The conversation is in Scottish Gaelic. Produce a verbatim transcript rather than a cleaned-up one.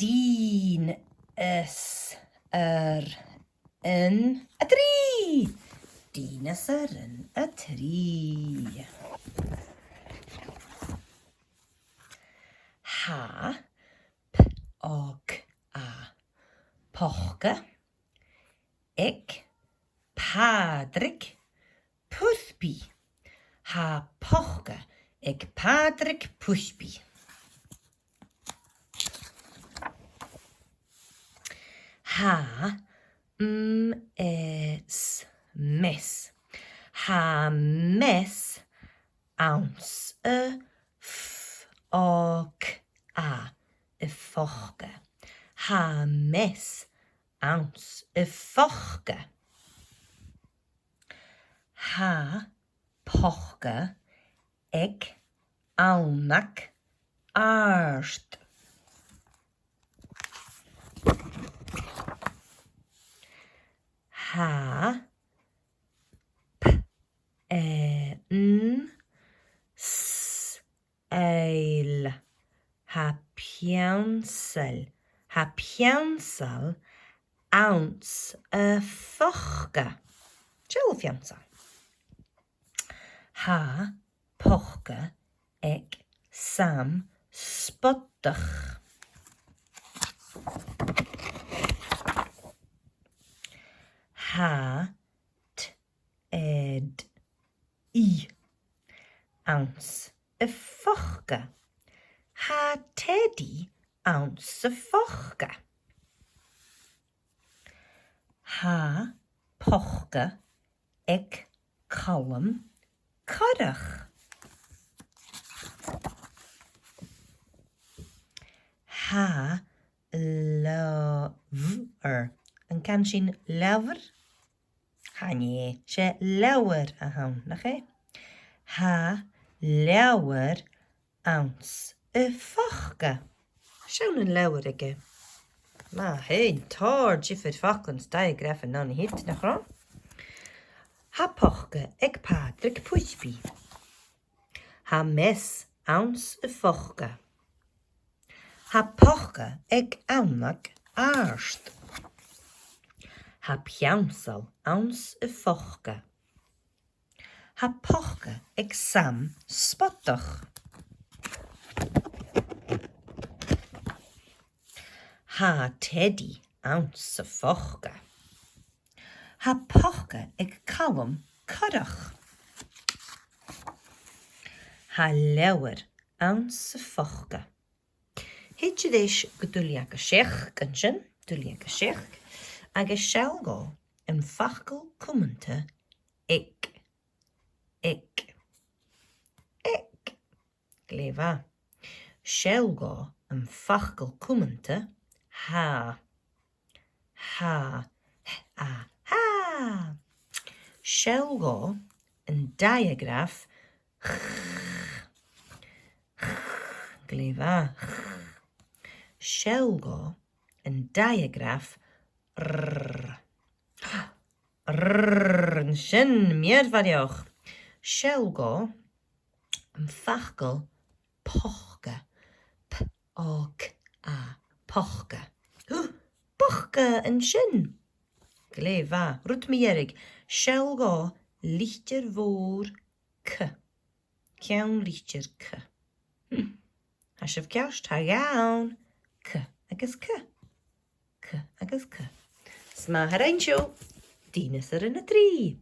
Dìneasairean a trì. Dìneasairean a trì. Tha p-o-c-a, poca, aig Pàdraig Purpaidh. Tha poca aig Pàdraig Purpaidh. Tha m-, e, s-, meas. Tha meas anns a' ph-, o-c-a, a' phoca. Tha meas anns a' phoca. Tha poca aig Annaig Àrd. Tha p-, e, n-, s-, ail. Tha peansail. Tha peansail anns a' phoca. Seall peansail. Tha poca aig Sam Spotach. Tha t-, ed-, i anns a' phoca. Tha Teddy anns a' phoca. Tha poca aig Calum Corrach. Tha leabhar. An can sinn leabhar? Chan e, 's e leabhar a th' ann, nach e? Tha leabhar anns a' phoca. Seall an leabhar aige. Math fhèin, tòrr diofar fhaclan 's diagrafan ann a-nis, nach robh? Tha poca aig Pàdraig Purpaidh. Tha meas anns a' phoca. Tha poca aig Annaig Àrd. Tha peansail anns a' phoca. Tha poca aig Sam Spotach. Tha Teddy anns a' phoca. Tha poca aig Calum Corrach. Tha leabhar anns a' phoca. Thèid sinn a-rithist gu duilleag a seachd an sin, duilleag a seachd, agus seall dhomh am facal cumanta aig, aig, aig. Glè mhath. Seall dhomh am facal cumanta tha. Tha. Th-, a, tha. Seall dhomh an diagraf ch. Ch. Glè mhath. Seall dhomh an diagraf r. R, an sin, mìorbhaileach. Seall dhomh am facal poca. P, o, c, a, poca. Poca an sin. Glè mhath. Rud mu dheireadh. Seall dhomh litir mhòr C. Ceann litir C. Hm. Tha sibh ceart, tha dhà ann. C agus C. C agus C. 'S math a rinn sibh. Dìneasairean a trì.